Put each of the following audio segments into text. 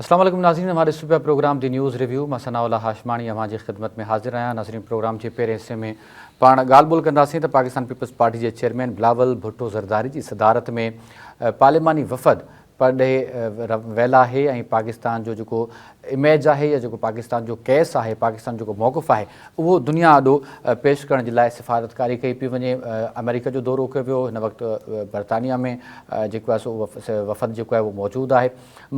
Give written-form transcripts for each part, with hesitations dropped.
اسلام عليڪم ناظرين اوهان ڏسو پيا پروگرام the news review مان ثناء الله هاشماڻي اوهان جي خدمت ۾ حاضر آهيان ناظرين پروگرام جي پهرين حصي ۾ پاڻ ڳالهه ٻولهه ڪنداسين ته پاڪستان پيپلز پارٽي جي چيئرمين بلاول ڀٽو زرداري جي صدارت ۾ پارلياماني وفد پرڏيهه ويل آهي ۽ پاڪستان جو جيڪو اميج آهي يا جيڪو پاڪستان جو ڪيس آهي پاڪستان جو جيڪو موقف آهي اهو دنيا آڏو پيش ڪرڻ جي لاء سفارتڪاري ڪئي پئي وڃي آمريڪا جو دورو ڪيو ويو هن وقت برطانيا ۾ جيڪو آهي سو وفد جيڪو آهي اهو موجود آهي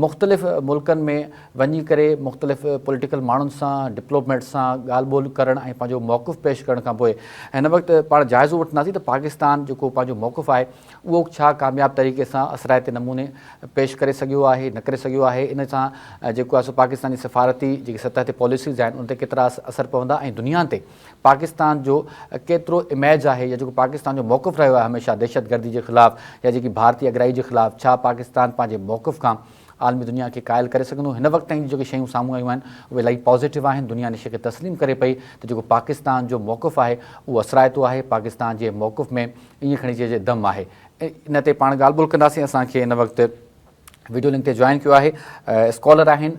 مختلف ملڪن ۾ وڃي ڪري مختلف پوليٽيڪل ماڻهن سان ڊپلوميٽ سان ڳالهه ٻولهه ڪرڻ ۽ پنهنجو موقف پيش ڪرڻ کان پوء هن وقت پاڻ جائزو وٺنداسين ته پاڪستان جيڪو پنهنجو موقف آهي اهو ڇا ڪامياب طريقي سان اثرائتي نموني پيش ڪري سگهيو آهي نه ڪري سگهيو آهي ان سان جيڪو آهي سو پاڪستان جي سفارتي جيڪي سطح تي پاليسيز آهن ان تي ڪيترا اثر پوندا ۽ دنيا تي پاڪستان جو ڪيترو اميج آهي يا جيڪو پاڪستان جو موقف رهيو آهي هميشه دهشتگردي جي خلاف يا جيڪي ڀارتي اڳرائي جي خلاف ڇا پاڪستان پنهنجي موقف کان عالمي دنيا کي قائل ڪري سگهندو؟ هن وقت تائين جيڪي شيون سامهون آيون آهن اهي الاهي پازيٽو آهن، دنيا ان شيء کي تسليم ڪري پئي ته جيڪو پاڪستان جو موقف آهي اهو اثرائتو آهي، پاڪستان جي موقف ۾ ائين کڻي چئجي دم آهي. ان تي پاڻ ڳالهه ٻولهه ڪنداسين، اسان کي هن وقت وڊيو لنڪ تي جوائن ڪيو آهي اسڪالر آهن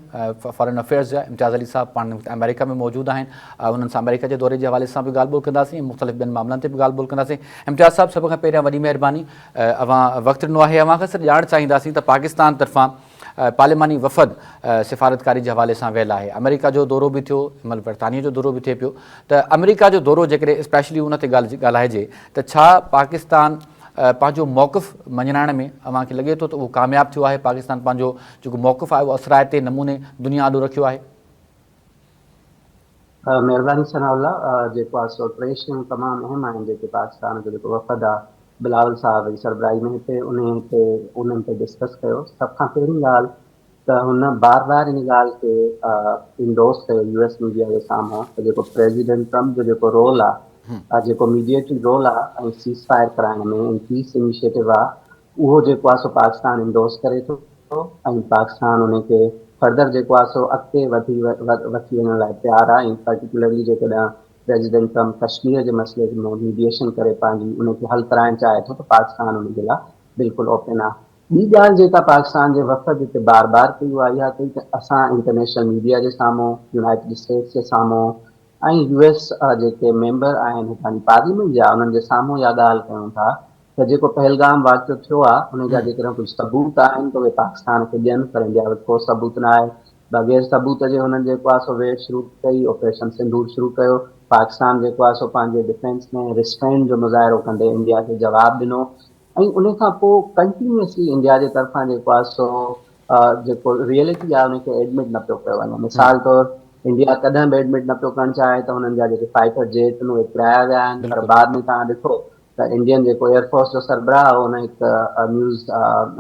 فارن افيئرز جا امتياز علي صاحب پاڻ هن وقت آمريڪا ۾ موجود آهن انهن سان آمريڪا جي دوري جي حوالي سان به ڳالهه ٻولهه ڪنداسين ۽ مختلف ٻين معاملن تي به ڳالهه ٻولهه ڪنداسين. امتياز صاحب سڀ کان پهريان وڏي مهرباني اوهان وقت ڏنو آهي اوهان کان صرف ڄاڻ چاهينداسين ته پاڪستان طرفان پارلياماني وفد سفارتڪاري جي حوالي سان ويل آهي آمريڪا جو دورو به ٿيو هن مهل برطانيه جو دورو به ٿئي پيو ته آمريڪا جو دورو جيڪڏهن اسپيشلي ان تي ڳالهه ڳالهائجي ته ڇا پاڪستان پنهنجو موقف مڃرائڻ ۾ اوهان کي لڳي ٿو ته اهو ڪامياب ٿيو آهي پاڪستان پنهنجو جيڪو موقف آهي اهو اثرائتي نموني دنيا آڏو رکيو آهي. مهرباني ثناء الله جيڪو آ سو ٽي شيون تمام اهم آهن جيڪي پاڪستان جو جيڪو وفد آ بلاول صاحب جي سربراهي ۾ هتي انهي تي انهن تي ڊسڪس ڪيو سڀ کان پهرين ڳالهه ته هن بار بار ان ڳالهه کي انڊورس ڪيو يو ايس ميڊيا جي سامهون ته جيڪو پريزيڊنٽ ٽرمپ جو جيڪو رول آ جيڪو ميڊيئيٽري رول آ ۽ سيز فائر ڪرائڻ ۾ ۽ پيس انيشيٽو آ اهو جيڪو آ سو پاڪستان انڊورس ڪري ٿو ۽ پاڪستان ان کي فردر جيڪو آ سو اڳتي وڌي وٺي وڃڻ لاء تيار آ ۽ پرٽيڪولرلي جيڪڏهن پريزيڊنٽ ٽرمپ ڪشمير جي مسئلي ۾ ميڊيئيشن ڪري پنهنجي ان کي حل ڪرائڻ چاهي ٿو ته پاڪستان ان جي لاء بلڪل اوپن آ. ٻي ڳالهه جيڪا پاڪستان جي وفد هتي بار بار ڪئي اها اها ڪئي ته اسان انٽرنيشنل ميڊيا جي سامهون يونائيٽڊ اسٽيٽس جي سامهون ۽ يو ايس جيڪي ميمبر آهن هتان جي پارليامينٽ جا انهن جي سامهون اها ڳالهه ڪيون ٿا ته جيڪو پهلگام واقعو ٿيو آهي ان جا جيڪڏهن ڪجهه ثبوت آهن ته اهي پاڪستان کي ڏين پر انڊيا وٽ ڪو ثبوت نه آهي بغير ثبوت جي هنن جيڪو آهي سو ويڙهه شروع ڪئي آپريشن سنڌور شروع ڪيو پاڪستان جيڪو آهي سو پنهنجي ڊفينس ۾ ريسٽرينٽ جو مظاهرو ڪندي انڊيا کي جواب ڏنو ۽ ان کان پوء ڪنٽينيوسلي انڊيا جي طرفان جيڪو آهي سو جيڪو ريئلٽي آهي ان کي ايڊمٽ نه پيو ڪيو وڃي مثال طور انڊيا ڪڏهن به ايڊمٽ نه پيو ڪرڻ چاهي ته هنن جا جيڪي فائٽر جيٽ آهن اهي ڪرايا ويا آهن پر بعد ۾ توهان ڏٺو ته انڊين جيڪو ايئر فورس جو سربراهه هو ان هڪ نيوز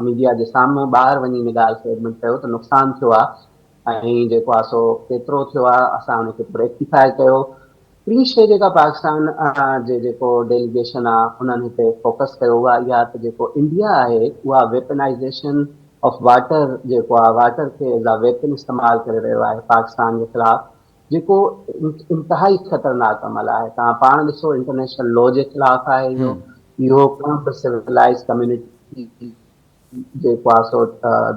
ميڊيا جي سامهون ٻاهر وڃي ان ڳالهه کي ايڊمٽ ڪيو ته نقصان ٿيو آهي ۽ جيڪو آهي سو ڪيترو ٿيو آهي اسان ان کي ريڪٽيفائي ڪيو. ٽين شيء جيڪا پاڪستان جي جيڪو ڊيليگيشن آهي انهن هتي فوڪس ڪيو اها اها ته جيڪو انڊيا آهي اها ويپنائيزيشن آف واٽر جيڪو آهي واٽر کي ايز آ ويپن استعمال ڪري رهيو آهي پاڪستان جي خلاف جيڪو انتهائي خطرناڪ عمل آهي توهان پاڻ ڏسو انٽرنيشنل لا جي خلاف آهي اهو اهو ڪنهن به سولائز ڪميونٽي جيڪو آهي سو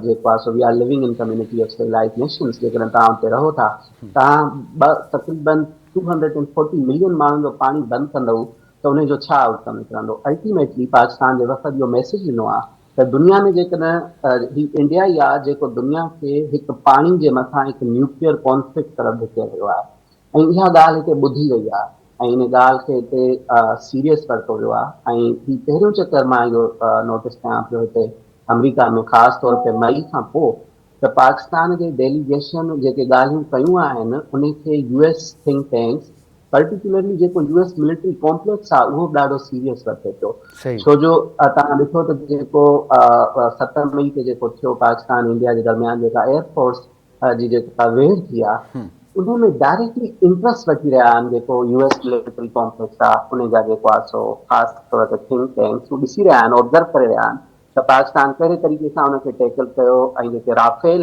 جيڪو آهي سو we are living in community of civilise nations جيڪڏهن توهان اتي رهو ٿا توهان ٻه تقريبن 240 ملين ماڻهن جو پاڻي بند ڪندؤ ته ان جو ڇا آئوٽ ڪم نڪرندو الٽيميٽلي پاڪستان جي وفد اهو ميسيج ڏنو آهي ته دنيا ۾ جيڪڏهن هي انڊيا ئي آهي جيڪو دنيا کي هڪ پاڻي جي مٿان هڪ نيوڪليئر ڪانفلڪٽ طرف ڌڪي رهيو آهي ۽ اها ڳالهه هتي ٻڌي وئي آهي ۽ ان ڳالهه کي هتي سيريس ورتو ويو آهي ۽ هي پهريون چڪر مان اهو نوٽس ڪيان پيو هتي آمريڪا ۾ خاص طور تي مئي کان پوء ته پاڪستان جي ڊيليگيشن جيڪي ڳالهيون ڪيون آهن ان کي U S think tanks particularly جيڪو يو ايس ملٽري ڪامپليڪس آهي اهو به ڏاڍو سيريس وٺي پيو ڇو جو توهان ڏٺو ته جيڪو 7 مئي تي جيڪو ٿيو پاڪستان انڊيا جي درميان جيڪا ايئر فورس جي جيڪا ويڙهه ٿي آهي ان ۾ ڊائريڪٽلي انٽرسٽ وٺي رهيا آهن جيڪو يو ايس ملٽري ڪامپليڪس آهي ان جا جيڪو آهي سو خاص طور تي ٿنڪ ٽينڪس هو ڏسي رهيا آهن آبزرو ڪري رهيا آهن ته پاڪستان ڪهڙي طريقي سان ان کي ٽيڪل ڪيو ۽ جيڪي رافيل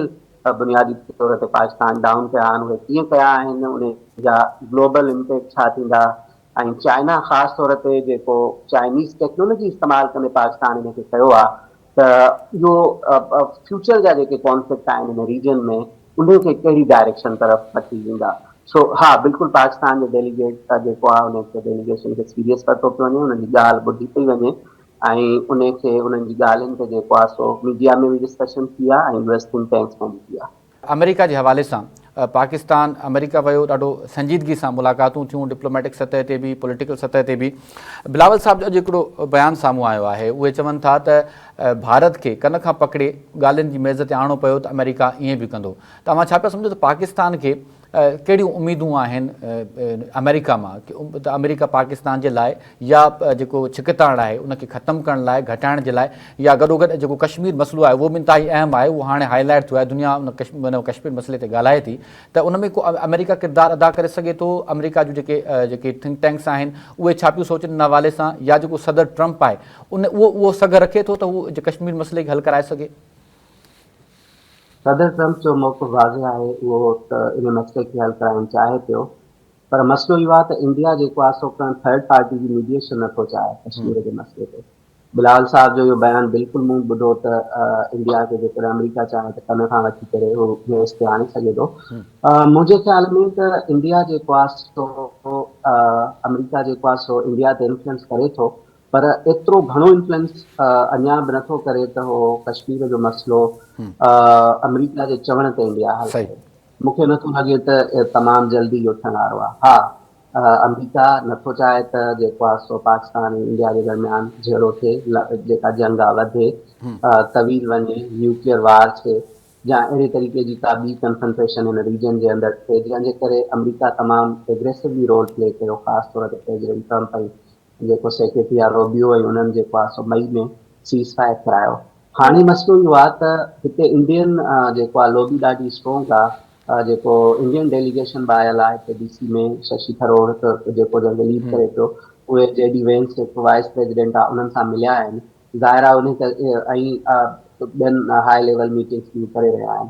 بنيادي طور تي پاڪستان ڊائون ڪيا آهن اهي ڪيئن ڪيا آهن ان جا گلوبل امپيڪٽ ڇا ٿيندا ۽ چائنا خاص طور تي جيڪو چائنيز ٽيڪنالاجي استعمال ڪندي پاڪستان ان کي ڪيو آهي ته اهو فيوچر جا جيڪي ڪانفلڪٽ آهن هن ريجن ۾ انهي کي ڪهڙي ڊائريڪشن طرف وٺي ويندا. سو ها بلڪل پاڪستان جي ڊيليگيٽ جيڪو آهي انهي کي ڊيليگيشن کي سيريس ورتو پيو وڃي، انهن جي ڳالهه ٻڌي پئي وڃي ۽ انهي کي انهن جي ڳالهين تي جيڪو آهي سو ميڊيا ۾ به ڊسڪشن ٿي آهي ۽ يو ايس ٿنڪ ٽينڪس ۾ به ٿي آهي. آمريڪا جي حوالي سان پاڪستان آمريڪا ويو ڏاڍو سنجيدگي سان ملاقاتون ٿيون ڊپلوميٽڪ سطح تي به پوليٽيڪل سطح تي به بلاول صاحب جو اڄ هڪڙو بيان سامهون آيو آهي اهي چون ٿا ته ڀارت کي ڪن کان پڪڙي ڳالهين جي ميز تي آڻڻو پيو ته آمريڪا ائين به ڪندو ته اوهان ڇا پيا سمجهو ته پاڪستان کي ڪهڙيون اميدون آهن آمريڪا مان ته آمريڪا پاڪستان جي لاء يا جيڪو ڇڪتاڻ آهي ان کي ختم ڪرڻ لاء گهٽائڻ جي لاء يا گڏوگڏ جيڪو ڪشمير مسئلو آهي اهو به انتهائي اهم آهي اهو هاڻي هائي لائيٽ ٿيو آهي دنيا ان ڪشمير مسئلي تي ڳالهائي ٿي ته ان ۾ ڪو آمريڪا ڪردار ادا ڪري سگهي ٿو آمريڪا جون جيڪي جيڪي ٿنڪ ٽينڪس آهن اهي ڇا پيون سوچن ان حوالي سان يا جيڪو صدر ٽرمپ آهي ان اهو اهو سگهه رکي ٿو ته هو ڪشمير مسئلي کي حل ڪرائي سگهي. صدر ٽرمپ جو موقف واضح آهي، اهو ته ان مسئلي کي حل ڪرائڻ چاهي پيو پر مسئلو اهو آهي ته انڊيا جيڪو آهي سو ڪنهن ٿرڊ پارٽي جي ميڊيئيشن نٿو چاهي ڪشمير جي مسئلي تي. بلاول صاحب جو اهو بيان بلڪل مون ٻڌو ته انڊيا کي جيڪڏهن آمريڪا چاهي ته ڪن کان وٺي ڪري هو ميز تي آڻي سگهي ٿو. منهنجي خيال ۾ ته انڊيا جيڪو آهي سو آمريڪا جيڪو آهي سو انڊيا تي انفلوئنس ڪري ٿو پر ايترو گهڻو انفلوئنس اڃا به نٿو ڪري ته هو ڪشمير جو مسئلو آمريڪا جي چوڻ تي انڊيا حل ڪري. مون کي نٿو لڳي ته تمام جلدي اهو ٿيڻ وارو آهي. ها آمريڪا نٿو چاهي ته جيڪو آهي سو پاڪستان ۽ انڊيا جي درميان جهيڙو ٿئي، جيڪا جنگ آهي وڌي، طويل وڃي، نيوڪليئر وار ٿئي يا اهڙي طريقي جي ڪا ٻي ڪنفنٽريشن هن ريجن جي اندر ٿئي، جنهن جي ڪري آمريڪا تمام ايگريسولي رول پلي ڪيو، خاص طور تي پريزيڊنٽ ٽرمپ ۽ جيڪو سيڪريٽري آ روبيو ۽ انهن جيڪو آ سو مئي ۾ سيز فائر ڪرايو. هاڻي مسئلو اهو آ ته هتي انڊين جيڪو آ لوبي ڏاڍي اسٽرونگ آ جيڪو انڊين ڊيليگيشن به آيل آ هتي ڊي سي ۾ ششي ٿرور جيڪو جنهن کي ليڊ ڪري پيو اهي جي ڊي وينس جيڪو وائيس پريزيڊنٽ آ انهن سان مليا آهن ظاهر آ انهي ته ۽ ٻين هاء ليول ميٽنگس به ڪري رهيا آهن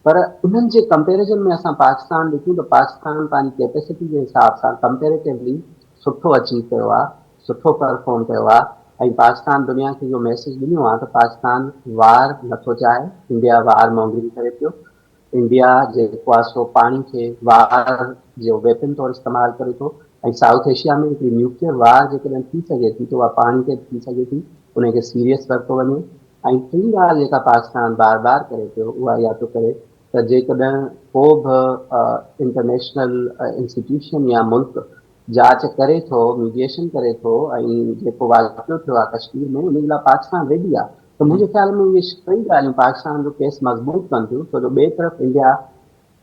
پر انهن جي ڪمپيريزن ۾ اسان پاڪستان ڏسون ته پاڪستان پنهنجي ڪيپيسٽي جي حساب سان ڪمپيريٽولي سٺو اچيو ڪيو آهي، سٺو پرفارم ڪيو آهي ۽ پاڪستان دنيا کي اهو ميسيج ڏنو آهي ته پاڪستان وار نٿو چاهي، انڊيا وار مونگرنگ ڪري پيو، انڊيا جيڪو آهي سو پاڻي کي وار جو ويپن طور استعمال ڪري ٿو ۽ سائوٿ ايشيا ۾ هڪڙي نيوڪليئر وار جيڪڏهن ٿي سگهي ٿي ته اها پاڻي تي به ٿي سگهي ٿي، ان کي سيريس ورتو وڃي. ۽ ٽين ڳالهه جيڪا پاڪستان بار بار ڪري پيو اها اها پيو ڪري ته جيڪڏهن ڪو به انٽرنيشنل انسٽيٽيوشن يا ملڪ جاچ ڪري ٿو، ميڊيئيشن ڪري ٿو ۽ جيڪو واقعو ٿيو آهي ڪشمير ۾ ان جي لاء پاڪستان ريڊي آهي ته منهنجي خيال ۾ اهي ٽئي ڳالهيون پاڪستان جو ڪيس مضبوط ڪن ٿيون ڇو جو ٻئي طرف انڊيا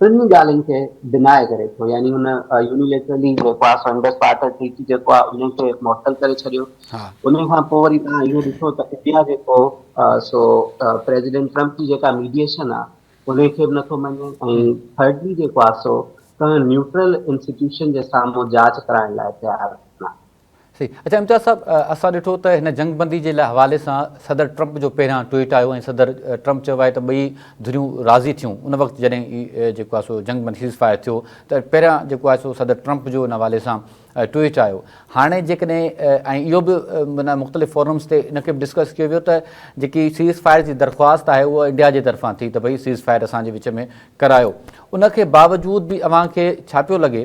ٽنهي ڳالهين کي ڊناء ڪري ٿو يعني هن يونيليٽرلي جيڪو آهي سو انڊس واٽر ٽريٽي جيڪو آهي ان کي معطل ڪري ڇڏيو ان کان پوء وري توهان اهو ڏٺو ته انڊيا جيڪو سو پريزيڊنٽ ٽرمپ جي جيڪا ميڊيئيشن آهي ان کي به نٿو مڃي ۽ ٿرڊلي جيڪو آهي سو ڪنهن نيوٽرل انسٽيٽيوشن جي سامهون جاچ ڪرائڻ لاء تيار نه آهي. صحيح اڇا امتياز صاحب اسان ڏٺو ته هن جنگ بندي جي لاء حوالي سان صدر ٽرمپ جو پهريان ٽوئيٽ آيو ۽ صدر ٽرمپ چيو آهي ته ٻئي ڌريون راضي ٿيون ان وقت جڏهن هي جيڪو آهي سو جنگ بندي سيز فائر ٿيو ته پهريان جيڪو آهي سو صدر ٽرمپ جو ان حوالي سان ٽوئيٽ آيو هاڻي جيڪڏهن ۽ اهو به معنيٰ مختلف فورمز تي ان کي به ڊسڪس ڪيو ويو ته جيڪي سيز فائر جي درخواست آهي اها انڊيا جي طرفان ٿي ته ڀئي سيز فائر اسان جي وچ ۾ ڪرايو ان کي باوجود به اوهان کي ڇا پيو لڳي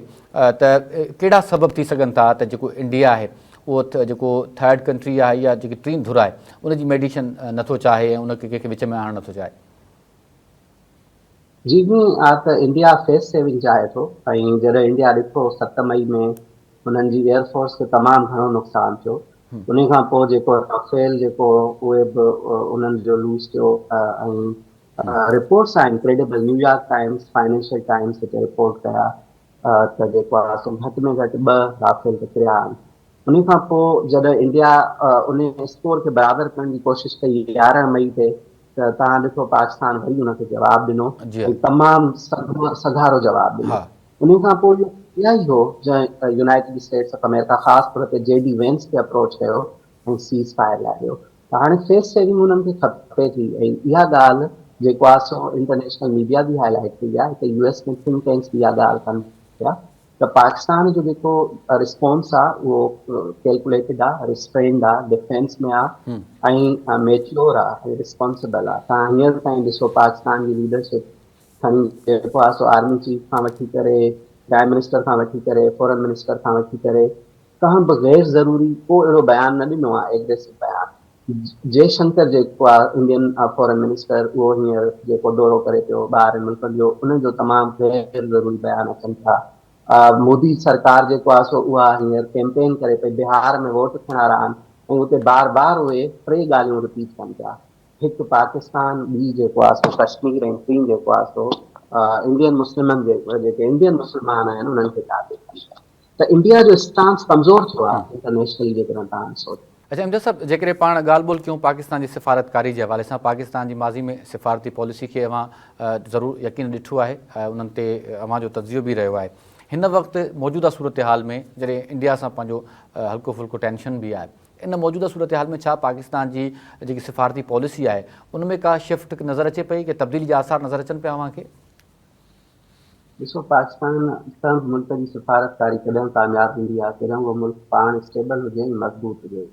ته ڪهڙا سبب ٿي سگهن ٿا ته جيڪو انڊيا آهي اهو جيڪو ٿرڊ ڪنٽري آهي يا جيڪي ٽين ڌر آهي ان جي ميڊيشن نٿو چاهي ۽ ان کي ڪنهن کي وچ ۾ آڻڻ نٿو چاهي. جي هيئن آ ته انڊيا فيس سيونگ چاهي ٿو ۽ جڏهن انڊيا ڏٺو 7 مئي ۾ انهن جي ايئر فورس کي تمام گهڻو نقصان ٿيو انهي کان پوء جيڪو رافيل جيڪو اهي به انهن جو لوز ٿيو ۽ رپورٽس آهن credible New York Times Financial Times هتي رپورٽ ڪيا ته جيڪو آهي سو گهٽ ۾ گهٽ ٻه رافيل ته ڪريا آهن ان کان پوء جڏهن انڊيا ان اسڪور کي برابر ڪرڻ جي ڪوشش ڪئي 11 مئي تي ته توهان ڏٺو پاڪستان وري ان کي جواب ڏنو ۽ تمام سگهارو جواب ڏنو ان کان پوء اهو اها ئي هو جنهن يونائيٽيڊ اسٽيٽس آف آمريڪا خاص طور تي جي ڊي وينس کي اپروچ ڪيو ۽ سيز فائر لاء ڏيو ته هاڻي فيس سيونگ انهن کي کپي ٿي ۽ اها ڳالهه جيڪو آهي سو انٽرنيشنل ميڊيا به هائي لائيٽ ڪئي آهي هتي يو ايس ۾ ٿنڪ ٽينڪس به اها ڳالهه ڪن پيا ته پاڪستان جو جيڪو رسپانس آ اهو ڪيلڪوليٽيڊ آ، ريسٽرينڊ آ، ڊفينس ۾ آ ۽ ميچيور آ ۽ رسپانسبل آ. توهان هينئر تائين ڏسو پاڪستان جي ليڊرشپ کڻي جيڪو آ سو آرمي چيف کان وٺي ڪري پرائم منسٽر کان وٺي ڪري فارن منسٽر کان وٺي ڪري ڪنهن به غير ضروري ڪو اهڙو بيان نه ڏنو آ ايگريسو بيان. جي شنڪر جيڪو آ انڊين فارن منسٽر اهو هينئر جيڪو دورو ڪري پيو ٻاهرين ملڪن جو ان جو تمام غير ضروري بيان اچن ٿا. مودي سرڪار جيڪو آ سو اها هينئر ڪيمپين ڪري پئي بهار ۾ ووٽ ٿيڻ وارا آهن ۽ اتي بار بار اهي ٽي ڳالهيون رپيٽ ڪن پيا هڪ پاڪستان ٻي جيڪو آ سو ڪشمير ۽ ٽين جيڪو آ سو انڊين مسلمن جيڪي انڊين مسلمان آهن انهن کي ٽارگيٽ ڪن پيا. ته انڊيا جو اسٽانس ڪمزور ٿيو آهي انٽرنيشنلي جيڪڏهن توهان ڏسو ته. اڇا امجد صاحب جيڪڏهن پاڻ ڳالهه ٻولهه ڪيون پاڪستان جي سفارتڪاري جي حوالي سان پاڪستان جي ماضي ۾ سفارتي پاليسي کي اوهان ضرور يقين ڏٺو آهي انهن تي اوهان جو تجزيو به رهيو آهي هن وقت موجوده صورتحال ۾ جڏهن انڊيا سان پنهنجو هلڪو ڦلڪو ٽينشن به آهي ان موجوده صورتحال ۾ ڇا پاڪستان جي جيڪي سفارتي پاليسي آهي ان ۾ ڪا شفٽ نظر اچي پئي ڪي تبديلي جا آثار نظر اچن پيا اوهان کي؟ ڏسو پاڪستان ڪنهن به ملڪ جي سفارتڪاري ڪڏهن ڪامياب ٿيندي آهي جڏهن اهو ملڪ پاڻ اسٽيبل هجي ۽ مضبوط هجي.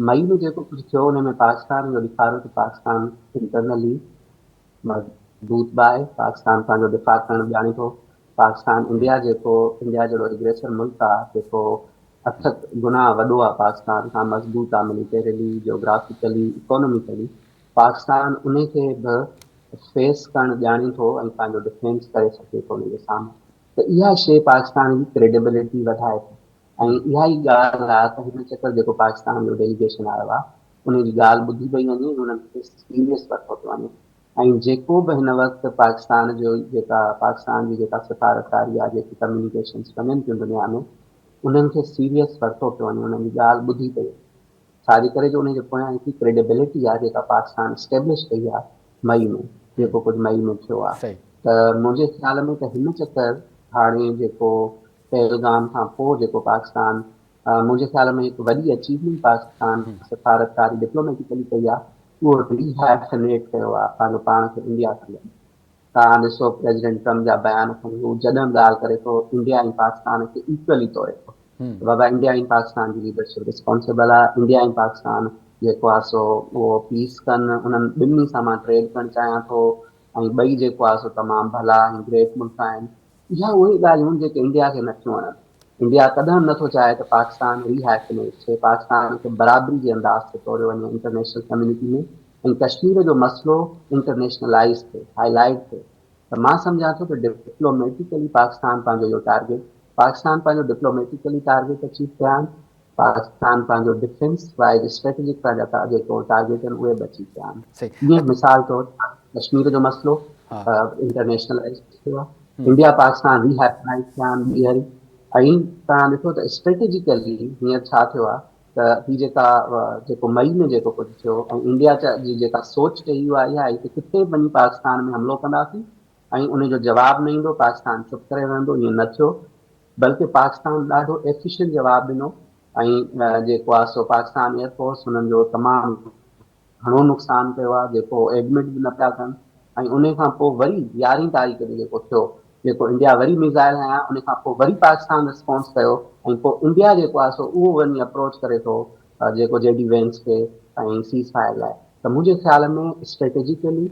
مئي ۾ جيڪو ڪجهه ٿيو ان ۾ پاڪستان اهو ڏيکاريو ته پاڪستان انٽرنلي مضبوط به آهي، پاڪستان پنهنجو دفاع ڪرڻ به ڄاڻي ٿو، پاڪستان انڊيا جيڪو انڊيا جهڙو اگريسر ملڪ آهي جيڪو اٺ گنا وڏو آهي پاڪستان کان مضبوط آهي ملٽريلي، جيوگرافيڪلي، اڪانوميڪلي پاڪستان ان کي به فيس ڪرڻ ڄاڻي ٿو ۽ پنهنجو ڊفينس ڪري سگهي ٿو ان جي سامهون ته اها شيء پاڪستان جي ڪريڊيبلٽي وڌائي ٿي ۽ اها ئي ڳالهه آهي ته هن چڪر جيڪو پاڪستان جو ڊيليگيشن آيو آهي ان جي ڳالهه ٻڌي پئي وڃي ۽ انهن کي سيريس ورتو پيو وڃي ۽ جيڪو به هن وقت پاڪستان جو جيڪا پاڪستان جي جيڪا سفارتڪاري آهي جيڪي ڪميونيڪيشنس وڃن ٿيون دنيا ۾ انهن کي سيريس ورتو پيو وڃي انهن جي ڳالهه ٻڌي پئي وڃي. ڇا جي ڪري جو ان جي پويان هڪڙي ڪريڊيبلٽي آهي جيڪا پاڪستان اسٽيبلش ڪئي آهي مئي ۾ جيڪو ڪجهه مئي ۾ ٿيو آهي ته منهنجي خيال ۾ ته هن چڪر هاڻي جيڪو پهلگام کان پوء جيڪو پاڪستان منهنجي خيال ۾ هڪ وڏي اچيومينٽ پاڪستان سفارتڪاري ڊپلوميٽيڪلي ڪئي آهي اهو ريهائفنيٽ ڪيو آهي پنهنجو پاڻ کي انڊيا سان گڏ. توهان ڏسو پريزيڊنٽ ٽرمپ جا بيان کڻي هو جڏهن به ڳالهه ڪري ٿو انڊيا ۽ پاڪستان کي ايڪولي توري ٿو ته بابا انڊيا ۽ پاڪستان جي ليڊرشپ رسپانسبل آهي انڊيا ۽ پاڪستان جيڪو آهي سو اهو پيس ڪن انهن ٻنهي سان مان ٽريڊ ڪرڻ چاهيان ٿو ۽ ٻئي جيڪو آهي سو تمام ڀلا ۽ گريٽ ملڪ آهن اها اهي ڳالهيون آهن جيڪي انڊيا کي نٿيون وڻن انڊيا ڪڏهن به نٿو چاهي ته پاڪستان ري هائفنيٽ ٿئي پاڪستان کي برابري جي انداز تي توريو وڃي انٽرنيشنل ڪميونٽي ۾ ۽ ڪشمير جو مسئلو انٽرنيشنلائيز ٿئي، هائي لائيٽ ٿئي ته مان سمجهان ٿو ته ڊپلوميٽيڪلي پاڪستان پنهنجو اهو ٽارگيٽ پاڪستان پنهنجو ڊپلوميٽيڪلي ٽارگيٽ اچيو ڪيا آهن، پاڪستان پنهنجو ڊفينس وائيز اسٽريٽجڪ پنهنجا جيڪو ٽارگيٽ آهن اهي به اچيو ڪيا آهن. جيئن مثال طور ڪشمير جو مسئلو انٽرنيشنلائيز ٿيو آهي، انڊيا پاڪستان ري هائيلائيٽ ٿيا آهن ٻيهر ۽ توهان ڏٺو ته اسٽريٽجيڪلي هينئر ڇا ٿيو آهي ته هي جيڪا جيڪو مئي ۾ جيڪو ڪجهه ٿيو ۽ انڊيا جي جيڪا سوچ ٺهي اها اها آهي ته ڪٿي به وڃي پاڪستان ۾ حملو ڪنداسين ۽ ان جو جواب نه ايندو پاڪستان چپ ڪري ويهندو ائين نه ٿيو بلڪه پاڪستان ڏاڍو ايفيشنٽ جواب ڏنو ۽ جيڪو آهي سو پاڪستان ايئر فورس انهن جو تمام گهڻو نقصان ڪيو آهي جيڪو ايڊمٽ به نه پيا ڪن ۽ ان کان پوء وري يارهين تاريخ تي جيڪو ٿيو جيڪو انڊيا وري ميزائل هنيا ان کان پوء وري پاڪستان رسپانس ڪيو ۽ پوء انڊيا جيڪو آهي سو اهو وڃي اپروچ ڪري ٿو جيڪو جي ڊي وينس کي ۽ سيز فائر لاء ته منهنجي خيال ۾ اسٽريٽجيڪلي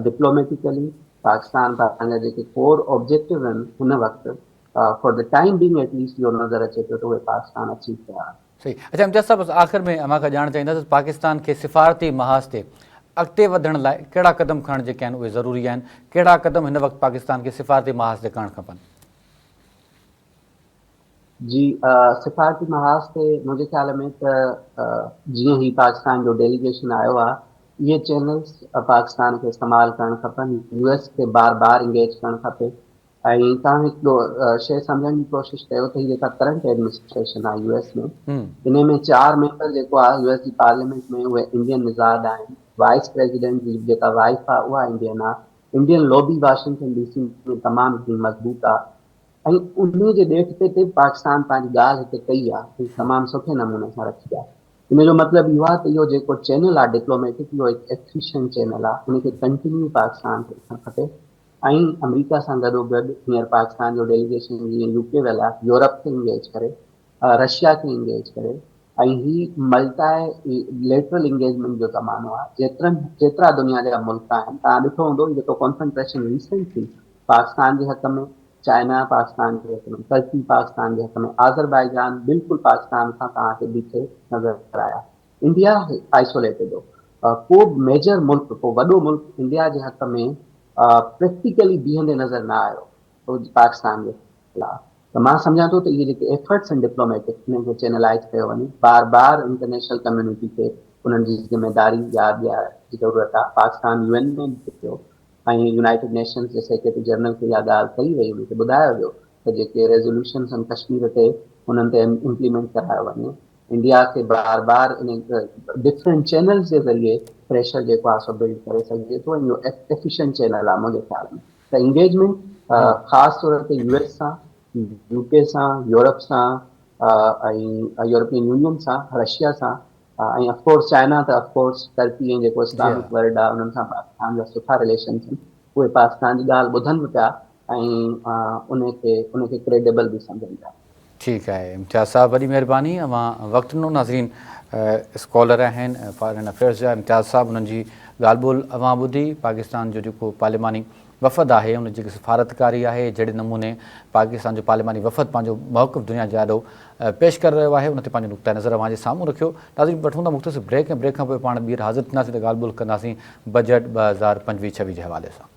ڊپلوميٽيڪلي پاڪستان پنهنجا جيڪي ڪور آبجيڪٽو آهن هن وقت for the time being at least اهو نظر اچي پيو ته اهي پاڪستان اچيو ڪيا آهن. صحيح اڇا امتياز صاحب بس آخر ۾ اوهان کان ڄاڻڻ چاهينداسين ته پاڪستان کي سفارتي محاذ تي اڳتي وڌڻ لاء ڪهڙا قدم کڻڻ جيڪي آهن اهي ضروري آهن ڪهڙا قدم هن وقت پاڪستان کي سفارتي محاذ تي ڪرڻ کپن؟ جي سفارتي محاذ تي منهنجي خيال ۾ ته جيئن هي پاڪستان جو ڊيليگيشن آيو آهي اهي چينلز پاڪستان کي استعمال ڪرڻ کپن يو ايس کي بار بار انگيج ڪرڻ کپي ۽ توهان هڪڙو شيء سمجهڻ جي ڪوشش ڪيو ته هي جيڪا ڪرنٽ ايڊمنسٽريشن آهي يو ايس ۾ انهي ۾ چار ميمبر جيڪو آهي يو ايس جي پارليامينٽ ۾ اهي انڊين مزاج آهن وائيس پريزيڊنٽ جي جيڪا وائيف آهي اها انڊين آهي Indian lobby Washington D C ۾ تمام گهڻي مضبوط آهي ۽ انهي جي ڏيٺ تي تي پاڪستان پنهنجي ڳالهه هتي ڪئي آهي ۽ تمام سٺي نموني سان رکي آهي ان جو مطلب اهو آهي ته اهو جيڪو چينل آهي ڊپلوميٽڪ اهو هڪ ايفيشنٽ چينل آهي ان کي ڪنٽينيو پاڪستان کي رکڻ کپي. ۽ آمريڪا سان گڏو گڏ هينئر پاڪستان جو ڊيليگيشن جيئن يو ڪي ويل آهي يورپ کي انگيج ڪري، رشيا کي انگيج ڪري ۽ هي ملٽائي ليٽرل انگيجمينٽ جو زمانو آهي جيترن جيترا دنيا جا ملڪ آهن توهان ڏٺو هوندو جيڪو ڪانسنٽريشن ريسنٽ ٿي پاڪستان جي حق ۾ چائنا پاڪستان جي حق ۾ ترڪي پاڪستان جي حق ۾ آذربائيجان بلڪل پاڪستان سان توهان کي بيٺي نظر آيا انڊيا آئسوليٽيڊ هو ڪو به ميجر ملڪ ڪو وڏو ملڪ انڊيا جي حق ۾ پريڪٽيڪلي بيهندي نظر نه آيو پاڪستان جي خلاف ته مان سمجهان ٿو ته اهي جيڪي ايفرٽس آهن ڊپلوميٽڪ انهن کي چينلائز ڪيو وڃي بار بار انٽرنيشنل ڪميونٽي کي انهن جي ذميداري ياد ڏيارڻ جي ضرورت آهي پاڪستان يو اين ۾ به ٿيو ۽ يونائيٽيڊ نيشنز جي سيڪريٽري جنرل کي اها ڳالهه ڪئي وئي ان کي ٻڌايو ويو ته جيڪي ريزوليوشنس آهن ڪشمير تي انهن تي امپليمينٽ ڪرايو وڃي انڊيا کي بار بار ان ڊفرنٽ چينلز جي ذريعي پريشر جيڪو آهي سو بلڊ ڪري سگهجي ٿو ۽ اهو ايفيشنٽ چينل آهي منهنجي خيال ۾ ته انگيجمينٽ خاص طور تي يو ايس سان، يو ڪي سان، يورپ سان ۽ يورپين يونين سان، رشيا سان ۽ آف ڪورس چائنا ته آف ڪورس ترڪي ۽ جيڪو اسلامڪ ورلڊ آهي انهن سان پاڪستان جا سٺا رليشنس آهن اهي پاڪستان جي ڳالهه ٻڌن به پيا ۽ ان کي ان کي ڪريڊيبل به سمجهن پيا. ٺيڪ آهي امتياز صاحب وڏي مهرباني اوهان وقت ڏنو ناظرين اسڪالر آهن فارين افيئرس جا امتياز صاحب انهن جي ڳالهه ٻولهه اوهان ٻڌي پاڪستان جو جيڪو پارلياماني وفد آهي ان جي جيڪي سفارتڪاري آهي جهڙي نموني پاڪستان جو پارلياماني وفد پنهنجو موقف دنيا جي آڏو پيش ڪري رهيو آهي ان تي پنهنجو نقطه نظر اوهان جي سامهون رکيو ناظرين وٺون ٿا مختصر بريڪ ۽ بريڪ کان پوء پاڻ ٻيهر حاضر ٿينداسين ته ڳالهه ٻولهه ڪنداسين بجيٽ 2025 26 جي حوالي سان.